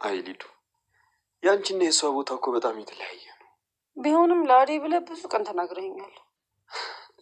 አይ ሊዱ፣ ያንቺና የእሷ ቦታ እኮ በጣም የተለያየ ነው። ቢሆንም ለአደይ ብለህ ብዙ ቀን ተናግረኸኛል።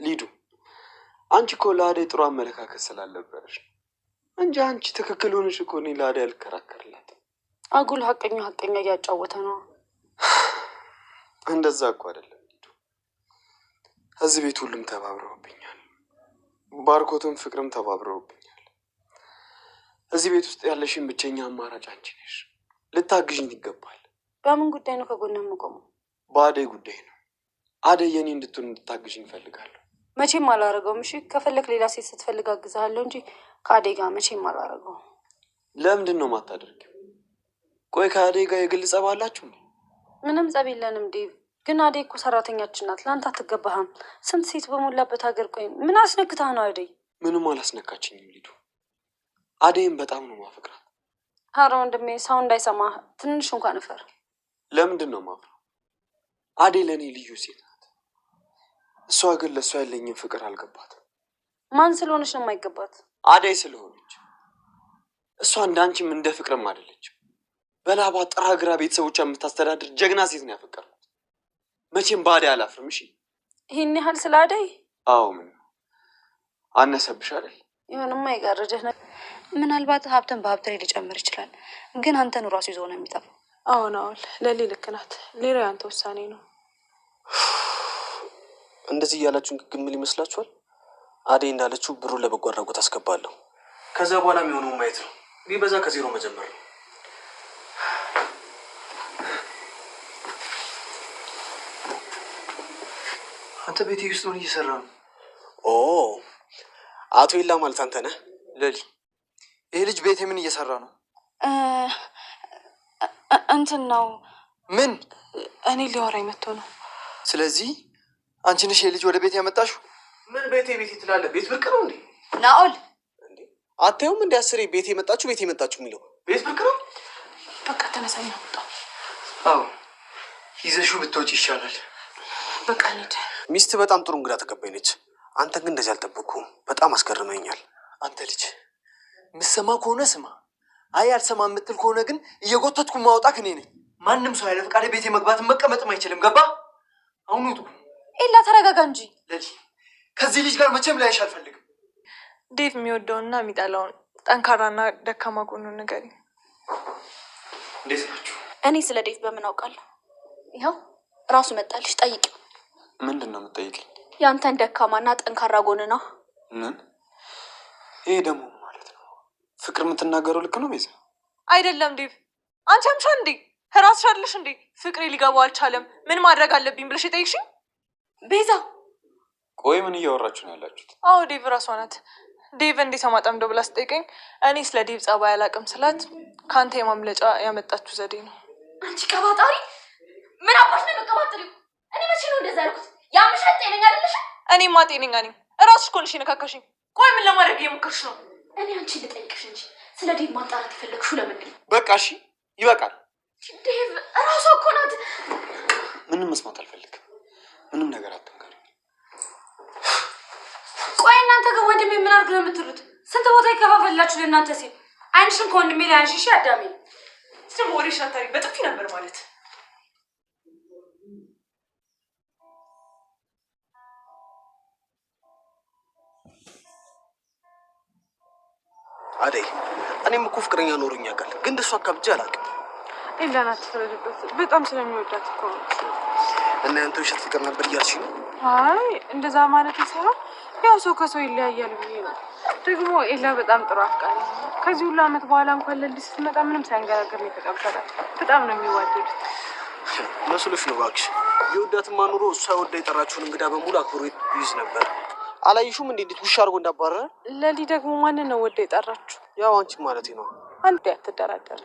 ሊዱ፣ አንቺ እኮ ለአደይ ጥሩ አመለካከት ስላልነበረሽ ነው እንጂ አንቺ ትክክል ሆነሽ እኮ እኔ ለአደይ አልከራከርላትም። አጉል ሀቀኛ ሀቀኛ እያጫወተ ነው። እንደዛ እኮ አይደለም ሊዱ። እዚህ ቤት ሁሉም ተባብረውብኛል። ባርኮትም ፍቅርም ተባብረውብኛል። እዚህ ቤት ውስጥ ያለሽን ብቸኛ አማራጭ አንቺ ነሽ። ልታግዥኝ ይገባል። በምን ጉዳይ ነው ከጎንህ የምቆመው? በአደይ ጉዳይ ነው። አደይ የኔ እንድትሆን እንድታግዥኝ እፈልጋለሁ። መቼም አላረገውም። እሺ ከፈለክ ሌላ ሴት ስትፈልግ አግዝሃለሁ እንጂ ከአደይ ጋር መቼም አላረገውም። ለምንድን ነው የማታደርጊው? ቆይ ከአደይ ጋር የግል ጸብ አላችሁ እንዴ? ምንም ጸብ የለንም ዴቭ። ግን አደይ እኮ ሰራተኛችን ናት፣ ለአንተ አትገባህም። ስንት ሴት በሞላበት ሀገር፣ ቆይ ምን አስነክታህ ነው አደይ? ምንም አላስነካችኝም ሊዱ። አደይም በጣም ነው ማፈቅራት። ኧረ ወንድሜ ሰው እንዳይሰማ ትንሽ እንኳን እፈር። ለምንድን ነው ማፍረው? አደይ ለእኔ ልዩ ሴት ናት። እሷ ግን ለእሷ ያለኝን ፍቅር አልገባትም። ማን ስለሆነች ነው የማይገባት? አደይ ስለሆነች። እሷ እንዳንቺም እንደ ፍቅርም አይደለችም። በላባ ጥራ ግራ ቤተሰቦቿ የምታስተዳድር ጀግና ሴት ነው ያፈቀርኩት። መቼም በአደይ አላፍርም። እሺ ይህን ያህል ስለ አደይ? አዎ፣ ምን ነው አነሰብሽ አይደል? ይሁንማ የጋረደህ ነገር። ምናልባት ሀብትን በሀብት ላይ ሊጨምር ይችላል፣ ግን አንተን ራሱ ይዞ ነው የሚጠፋው። አዎን አዎን፣ ለሊ ልክ ናት። ሌላው ያንተ ውሳኔ ነው። እንደዚህ እያላችሁ ግምል ይመስላችኋል? አደይ እንዳለችው ብሩን ለበጎ አድራጎት አስገባለሁ። ከዛ በኋላ የሚሆነውን ማየት ነው። ቢበዛ ከዜሮ መጀመር ነው። አንተ ቤቴ ውስጥ ምን እየሰራ ነው? ኦ አቶ ይላ ማለት አንተ ነህ? ለሊ፣ ይሄ ልጅ ቤቴ ምን እየሰራ ነው? እንትን ነው። ምን? እኔ ሊያወራኝ መጥቶ ነው። ስለዚህ አንቺ ነሽ ይሄ ልጅ ወደ ቤት ያመጣሽው? ምን ቤቴ ቤቴ ትላለህ? ቤት ብርቅ ነው እንዴ? ናኦል። አታዩም እንዲ አስሬ ቤቴ መጣችሁ ቤቴ መጣችሁ የሚለው ቤት ብርቅ ነው። በቃ ተነሳኝ፣ ውጣ። አዎ፣ ይዘሽው ብትወጪ ይሻላል። በቃ እንሂድ። ሚስት በጣም ጥሩ እንግዳ ተቀባይ ነች። አንተ ግን እንደዚህ አልጠበቅኩም። በጣም አስገርመኛል። አንተ ልጅ ምሰማ ከሆነ ስማ፣ አይ አልሰማ የምትል ከሆነ ግን እየጎተትኩ ማውጣት እኔ ነኝ። ማንም ሰው ያለ ፈቃዴ ቤቴ መግባትን መቀመጥም አይችልም። ገባ? አሁን ውጡ። ኤላ ተረጋጋ እንጂ። ለሊ፣ ከዚህ ልጅ ጋር መቼም ላይሽ አልፈልግም። ዴቭ የሚወደውንና የሚጠላውን ጠንካራና ደካማ ጎኑን ንገሪኝ። እንዴት ናችሁ? እኔ ስለ ዴቭ በምን አውቃለሁ? ይኸው ራሱ መጣልሽ፣ ጠይቂው። ምንድን ነው የምትጠይቅኝ? ያንተን ደካማና ጠንካራ ጎን ነው። ምን? ይሄ ደግሞ ምን ማለት ነው? ፍቅር የምትናገረው ልክ ነው ቤዛ? አይደለም ዴቭ፣ አንቺ አምሻ እንዴ? ራስሽ አይደለሽ እንዴ ፍቅሬ ሊገባው አልቻለም ምን ማድረግ አለብኝ ብለሽ የጠየቅሽኝ? ቤዛ። ቆይ ምን እያወራችሁ ነው ያላችሁት? አዎ ዴቭ ራሷ ናት። ዴቭ እንዴት ማጠምደው ብላ ስጠይቀኝ እኔ ስለ ዴቭ ጸባይ አላውቅም ስላት ከአንተ የማምለጫ ያመጣችሁ ዘዴ ነው። አንቺ ቀባጣሪ! ምን አባሽ ነው የምትቀባጥሪው? እኔ መቼ ነው እንደዛ ያልኩት? ያምሻል። ጤነኛ አይደለሽም። እኔማ ጤነኛ ነኝ። እራስሽ እኮ ነሽ የነካካሽኝ። ቆይ ምን ለማድረግ እየሞከርሽ ነው? እኔ አንቺን ልጠይቅሽ እንጂ ስለ ዴቭ ማጣራት የፈለግሽው ለምንድን ነው? በቃ እሺ፣ ይበቃል። ዴቭ እራሷ እኮ ናት። ምንም መስማት አልፈልግም። ምንም ነገር አትንገሪኝ። ቆይ እናንተ ግን ወንድሜ ምን አድርግ ነው የምትሉት? ስንት ቦታ ይከፋፈልላችሁ ለእናንተ ሲል። አይንሽን ከወንድሜ ላይ አንሺ። እሺ አዳሜ። ስም ወሬሽ አታሪ በጥፊ ነበር ማለት። አደይ እኔም እኮ ፍቅረኛ ኖሮኝ ያውቃል፣ ግን እንደሷ አካብጄ አላውቅም። ኤላን አትፍረድበት፣ በጣም ስለሚወዳት እኮ ነው። እና ያንተ ውሸት ፍቅር ነበር እያልሽ ነው? አይ እንደዛ ማለት ሳይሆን ያው ሰው ከሰው ይለያያል ብዬ ነው። ደግሞ ኤላ በጣም ጥሩ አፍቃሪ ነው። ከዚህ ሁሉ ዓመት በኋላ እንኳን ለልጅ ስትመጣ ምንም ሳያንገራግር ነው የተቀበላት። በጣም ነው የሚዋደዱት። መስሎሽ ነው እባክሽ። የወዳትማ ኑሮ እሷ ወዳ የጠራችውን እንግዳ በሙሉ አክብሮ ይይዝ ነበር። አላየሽውም እንዴ እንዴት ውሻ አድርጎ እንዳባረረ? ለሊ ደግሞ ማንን ነው ወዳ የጠራችሁ? ያው አንቺ ማለት ነው። አንዴ አትደራደር።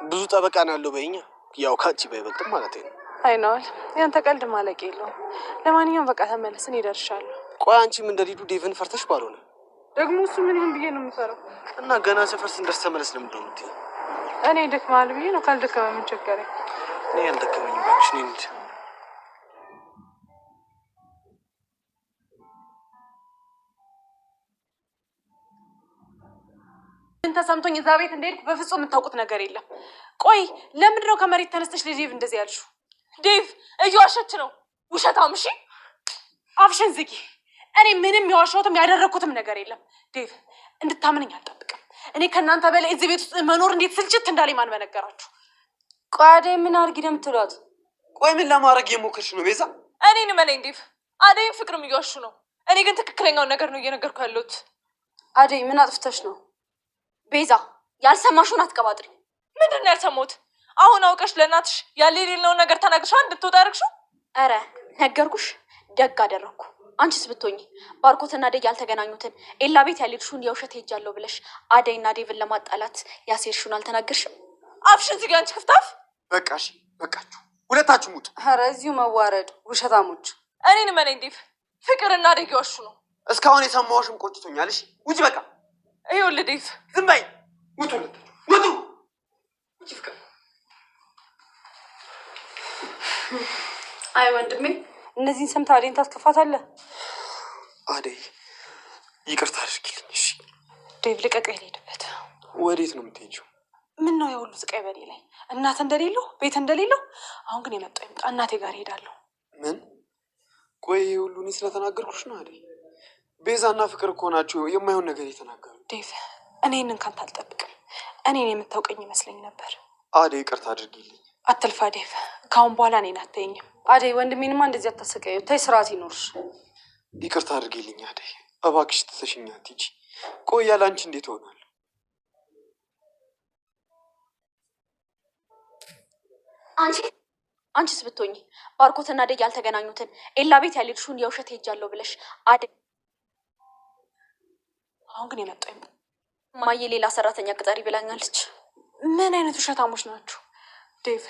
ብዙ ጠበቃ ነው ያለው በይኛ። ያው ከአንቺ ባይበልጥም ማለት ነው። አይነዋል ያንተ ቀልድ ማለቅ የለውም። ለማንኛውም በቃ ተመለስ፣ እኔ እደርሻለሁ። ቆይ አንቺም እንደ ሊዱ ዴቭን ፈርተሽ ባልሆነ። ደግሞ እሱ ምን ይሁን ብዬ ነው የምፈራው? እና ገና ሰፈር ስንደርስ ተመለስ ለምንድን ነው የምትይኝ? እኔ ደክመሃል ብዬ ነው። ካልደከመ ምን ቸገረኝ? እኔ አልደከመኝም እባክሽ። እኔ እንሂድ። ምን ተሰምቶኝ እዛ ቤት እንደሄድኩ በፍጹም የምታውቁት ነገር የለም። ቆይ ለምንድን ነው ከመሬት ተነስተሽ ለዴቭ እንደዚህ ያልሽው? ዴቭ እየዋሸች ነው፣ ውሸታም። እሺ አፍሽን ዝጊ። እኔ ምንም የዋሸሁትም ያደረግኩትም ነገር የለም። ዴቭ እንድታምነኝ አልጠብቅም። እኔ ከእናንተ በላይ እዚህ ቤት ውስጥ መኖር እንዴት ስልችት እንዳለኝ ማን በነገራችሁ? ቆይ አደይ ምን አድርጊ ነው የምትሏት? ቆይ ምን ለማድረግ የሞከርሽ ነው ቤዛ? እኔን እመነኝ ዴቭ፣ አደይም ፍቅርም እየዋሹ ነው። እኔ ግን ትክክለኛውን ነገር ነው እየነገርኩ ያለሁት። አደይ ምን አጥፍተሽ ነው? ቤዛ ያልሰማሽውን አትቀባጥሪ። ምንድን ነው ያልሰማሁት? አሁን አውቀሽ ለእናትሽ ያለ የሌለውን ነገር ተናግረሽ እንድትወጣ ያደረግሽው? ኧረ ነገርኩሽ፣ ደግ አደረግኩ። አንቺስ ብትሆኚ ባርኮትና አደይ ያልተገናኙትን ኤላ ቤት ያልሄድሽውን የውሸት ሄጃለሁ ብለሽ አደይና ዴቭን ለማጣላት ያሴርሽውን አልተናገርሽም? አፍሽን ዝጊ አንቺ ክፍታፍ። በቃሽ፣ በቃችሁ፣ ሁለታችሁ ሙት። ኧረ እዚሁ መዋረድ፣ ውሸታሞች። እኔን እመነኝ ዴቭ፣ ፍቅርና አደይ እየዋሹ ነው። እስካሁን የሰማሁሽም ቆጭቶኛል። እሺ ውጭ፣ በቃ ይኸውልህ ዴቭ፣ ዝም በይ። ውጡ፣ ሁለታችሁ ውጡ። ውጭ ፍቅር። አይ ወንድሜ፣ እነዚህን ሰምተህ አደይን ታስከፋታለህ። አደይ ይቅርታ አድርጊልኝ። እሺ ዴቭ ልቀቀኝ፣ ልሄድበት። ወዴት ነው የምትሄጂው? ምን ነው የሁሉ ስቃይ በኔ ላይ፣ እናት እንደሌለው ቤት እንደሌለው። አሁን ግን የመጣው ይምጣ፣ እናቴ ጋር እሄዳለሁ። ምን? ቆይ ይሄ ሁሉ እኔ ስለተናገርኩሽ ነው አደይ? ቤዛና ፍቅር እኮ ናቸው የማይሆን ነገር የተናገሩ። ዴቭ እኔ ይህንን ካንተ አልጠብቅም። እኔን የምታውቀኝ ይመስለኝ ነበር። አደይ ይቅርታ አድርጊልኝ። አትልፋ ዴቭ፣ ከአሁን በኋላ እኔን አታየኝም። አደይ ወንድሜንማ እንደዚህ አታሰቃየው። ተይ ስርዓት ይኖርሽ። ይቅርታ አድርጊልኝ አደይ፣ እባክሽ ትተሽኝ አትሂጂ። ቆይ ያለ አንቺ እንዴት እሆናለሁ? አንቺ አንቺስ ብትሆኚ ባርኮትና አደይ ያልተገናኙትን ኤላ ቤት ያልሄድሽውን የውሸት ሄጃለሁ ብለሽ አደይ አሁን ግን የመጣው ይምጣ። ማየ ሌላ ሰራተኛ ቅጠሪ ብላኛለች። ምን አይነት ውሸታሞች ናችሁ? ዴቭ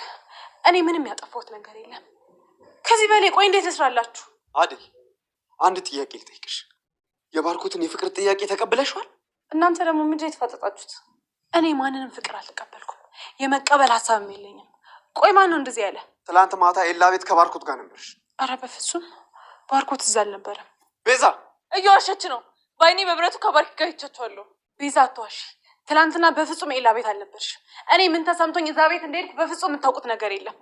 እኔ ምንም ያጠፋሁት ነገር የለም። ከዚህ በላይ ቆይ እንዴት ልስራላችሁ? አደይ አንድ ጥያቄ ልጠይቅሽ። የባርኮትን የፍቅር ጥያቄ ተቀብለሽዋል? እናንተ ደግሞ ምንድን ነው የተፋጠጣችሁት? እኔ ማንንም ፍቅር አልተቀበልኩም። የመቀበል ሀሳብም የለኝም። ቆይ ማን ነው እንደዚህ ያለ? ትላንት ማታ ኤላ ቤት ከባርኮት ጋር ነበርሽ። አረ በፍጹም ባርኮት እዛ አልነበረም። ቤዛ እየዋሸች ነው። በአይኔ በብረቱ ከባርኪ ጋር ይቻቸዋለሁ። ቤዛ አትዋሺ። ትላንትና በፍጹም ኤላ ቤት አልነበርሽም። እኔ ምን ተሰምቶኝ እዛ ቤት እንደሄድኩ በፍጹም የምታውቁት ነገር የለም።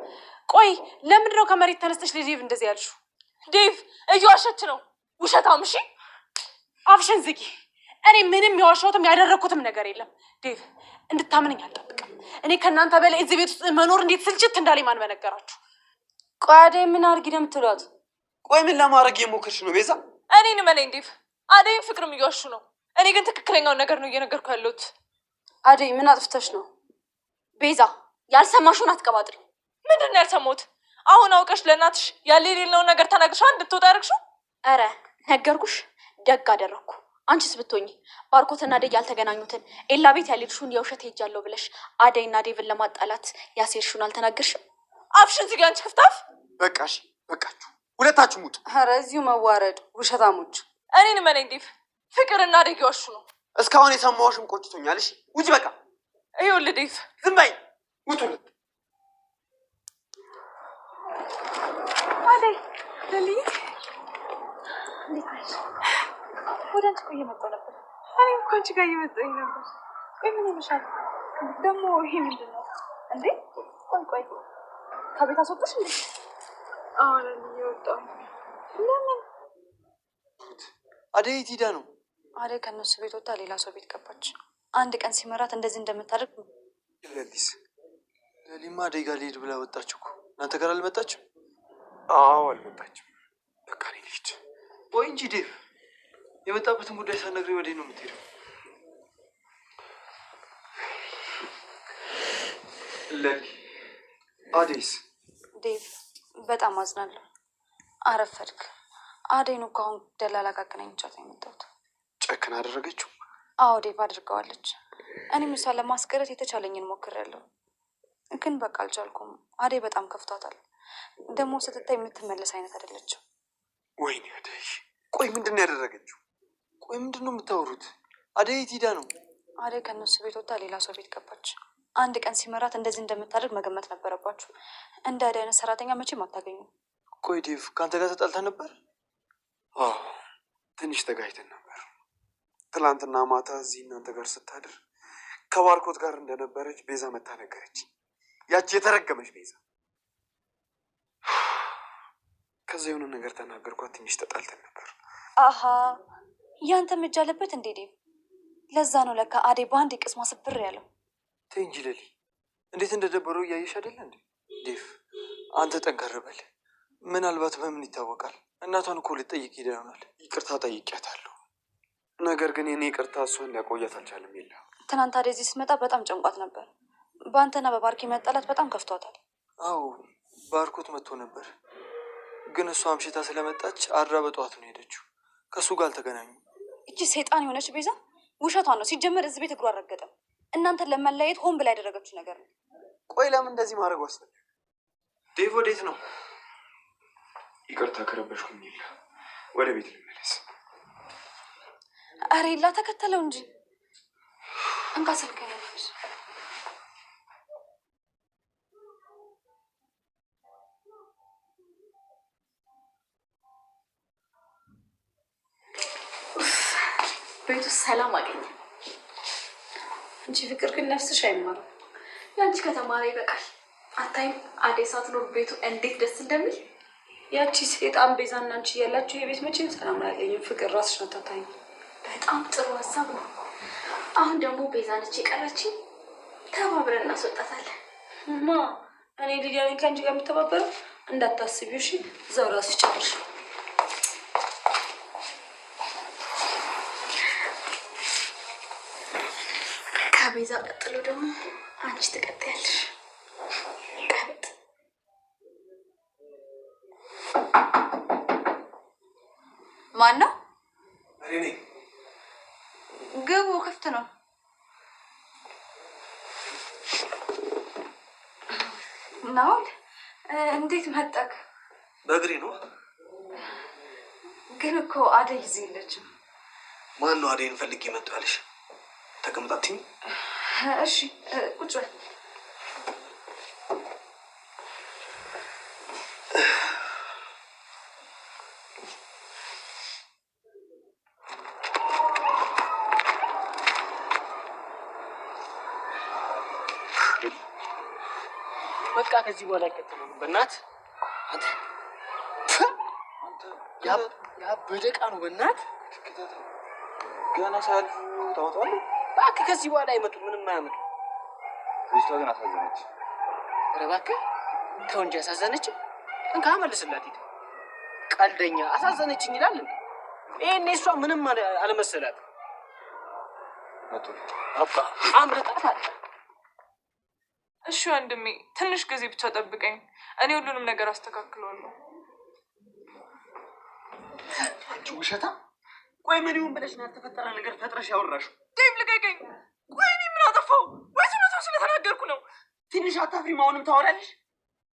ቆይ ለምንድን ነው ከመሬት ተነስተሽ ለዴቭ እንደዚህ ያልሽው? ዴቭ እየዋሸች ነው፣ ውሸታም። እሺ አፍሽን ዝጊ። እኔ ምንም የዋሸሁትም ያደረግኩትም ነገር የለም። ዴቭ እንድታምነኝ አልጠብቅም። እኔ ከእናንተ በላይ እዚህ ቤት ውስጥ መኖር እንዴት ስልችት እንዳለኝ ማን በነገራችሁ? ቆይ አደይ ምን አድርጊ ነው የምትሏት? ቆይ ምን ለማድረግ የሞከርሽ ነው ቤዛ? እኔን እመነኝ ዴቭ፣ አደይም ፍቅርም እየዋሹ ነው። እኔ ግን ትክክለኛውን ነገር ነው እየነገርኩ ያለሁት። አደይ ምን አጥፍተሽ ነው? ቤዛ ያልሰማሽውን አትቀባጥሪ። ምንድን ነው ያልሰማሁት? አሁን አውቀሽ ለእናትሽ ያለ የሌለውን ነገር ተናግረሽ እንድትወጣ ያደረግሽው? ኧረ ነገርኩሽ፣ ደግ አደረግኩ። አንቺስ ብትሆኚ ባርኮትና አደይ ያልተገናኙትን ኤላ ቤት ያልሄድሽውን የውሸት ሄጃለሁ ብለሽ አደይና ዴቭን ለማጣላት ያሴርሽውን አልተናገርሽም? አፍሽን ዝጊ አንቺ ክፍታፍ። በቃሽ፣ በቃችሁ፣ ሁለታችሁ ሙት። ኧረ እዚሁ መዋረድ፣ ውሸታሞች። እኔን እመነኝ ዴቭ፣ ፍቅርና አደይ እየዋሹ ነው። እስካሁን የሰማሁሽም ቆጭቶኛል። እሺ ውጭ፣ በቃ ይኸውልህ ዴቭ፣ ዝም በይ። ውጡ። አደይ ለልይ ወደ አንቺ እኮ እየመጣሁ ነበር። እኔም እኮ አንቺ ጋር እየመጣሁኝ ነበር። ቆይ ምን ሆነሻል ደግሞ? ይሄ ምንድን ነው እንዴ? ቆይ ቆይ ከቤት አስወጣሽ እንዴ? አዎ ለልዬ ወጣሁ። ለምን? አደይ የት ሄዳ ነው? አደይ ከእነሱ ቤት ወጥታ ሌላ ሰው ቤት ገባች። አንድ ቀን ሲመራት እንደዚህ እንደምታደርግ ለሊስ ለሊማ አደይ ጋር ልሄድ ብላ ወጣች እኮ። እናንተ ጋር አልመጣችም? አዎ አልመጣችም። በቃ እኔ ልሂድ። ቆይ እንጂ ዴቭ፣ የመጣበትን ጉዳይ ሳትነግረኝ ወዴት ነው የምትሄደው? ለሊ አደይስ? ዴቭ በጣም አዝናለሁ። አረፈድክ። አደይን እኮ አሁን ደላላ ጋር አገናኝቻት ነው የመጣሁት። ጨክን አደረገችው። አዎ ዴቭ አድርገዋለች። እኔም እሷን ለማስቀረት የተቻለኝን ሞክሬያለሁ፣ ግን በቃ አልቻልኩም። አደይ በጣም ከፍቷታል። ደግሞ ስትታይ የምትመለስ አይነት አይደለችም። ወይኔ አደይ፣ ቆይ ምንድን ነው ያደረገችው? ቆይ ምንድን ነው የምታወሩት? አደይ የት ሄዳ ነው? አደይ ከእነሱ ቤት ወጥታ ሌላ ሰው ቤት ገባች። አንድ ቀን ሲመራት እንደዚህ እንደምታደርግ መገመት ነበረባችሁ። እንደ አደይ አይነት ሰራተኛ መቼም አታገኙም። ቆይ ዴቭ፣ ከአንተ ጋር ተጣልታ ነበር? አዎ ትንሽ ተጋጭተን ነበር። ትላንትና ማታ እዚህ እናንተ ጋር ስታድር ከባርኮት ጋር እንደነበረች ቤዛ መታ ነገረች። ያቺ የተረገመች ቤዛ። ከዛ የሆነ ነገር ተናገርኳት። ትንሽ ተጣልተን ነበር። አሀ፣ ያንተም እጅ አለበት እንዴ ዴቭ? ለዛ ነው ለካ አደይ በአንድ ቅስሟ ስብር ያለው። ተይ እንጂ ለሊ፣ እንዴት እንደደበረው እያየሽ አይደለ እንዴ? ዴቭ አንተ ጠንከር በል። ምናልባት በምን ይታወቃል፣ እናቷን እኮ ልትጠይቅ ሄዳ ይሆናል። ይቅርታ ጠይቄያታለሁ። ነገር ግን የኔ ይቅርታ እሷን ሊያቆያት አልቻለም። የለ ትናንት አደይ እዚህ ስትመጣ በጣም ጨንቋት ነበር። በአንተና በባርኪ መጣላት በጣም ከፍቷታል። አዎ ባርኮት መጥቶ ነበር፣ ግን እሷ አምሽታ ስለመጣች አድራ በጠዋት ነው የሄደችው። ከእሱ ጋር አልተገናኙም። እቺ ሰይጣን የሆነች ቤዛ ውሸቷን ነው። ሲጀመር እዚህ ቤት እግሯ አልረገጠም። እናንተን ለመለያየት ሆን ብላ ያደረገችው ነገር ነው። ቆይ ለምን እንደዚህ ማድረግ አስፈለገ? ዴቭ ወዴት ነው? ይቅርታ ከረበሽኩኝ። የለ ወደ ቤት ልመለስ። አረ የላ ተከተለው እንጂ እንካ ስልክህን መልስ። ቤቱ ሰላም አገኘ። አንቺ ፍቅር ግን ነፍስሽ አይማርም። የአንቺ ከተማረ ይበቃል። አታይም አደይ ሳትኖር ቤቱ እንዴት ደስ እንደሚል። ያቺ ሴጣን ቤዛና አንቺ እያላችሁ የቤት መቼም ሰላም አያገኝም። ፍቅር ራስሽን አታታይም። በጣም ጥሩ ሀሳብ ነው። አሁን ደግሞ ቤዛ ነች የቀረችኝ። ተባብረን እናስወጣታለን። ማ እኔ ሊዲያ ነኝ ከአንቺ ጋር የምተባበረው? እንዳታስቢው እሺ። እዛው ራስሽ ጨርሽ። ከቤዛ ቀጥሎ ደግሞ አንቺ ትቀጥያለሽ። ቀጥ ማን ነው? እኔ ነኝ። ግቡ፣ ክፍት ነው። ናውል እንዴት መጣክ? በእግሬ ነው። ግን እኮ አደይ እዚህ የለችም። ማን ነው አደይን ፈልጌ መጣሁ ያለሽ? ተቀምጣትኝ። እሺ ቁጭ በል። በቃ ከዚህ በኋላ አይከተሉም። በእናት አንተ ያበደ ዕቃ ነው። በእናት ገና ሳያልፉ ታወጣዋለህ። እባክህ ከዚህ በኋላ አይመጡም፣ ምንም አያመጡም። ልጅቷ ግን አሳዘነች። ኧረ እባክህ ተው እንጂ አሳዘነች። እንካ መልስላት። ሂድ። ቀልደኛ አሳዘነችኝ ይላል እንዴ? ይሄኔ እሷ ምንም አለመሰላት። መጡ። አባ አምልጣት አለ። እሺ ወንድሜ፣ ትንሽ ጊዜ ብቻ ጠብቀኝ። እኔ ሁሉንም ነገር አስተካክለዋለሁ። አንቺ ውሸታ! ቆይ ምን ይሁን ብለሽ ነው ያልተፈጠረ ነገር ፈጥረሽ ያወራሽው? ዴቭ ልቀቀኝ! ቆይ እኔ ምን አጠፋው? ወይስ እውነቱን ስለተናገርኩ ነው? ትንሽ አታፍሪም? አሁንም ታወሪያለሽ?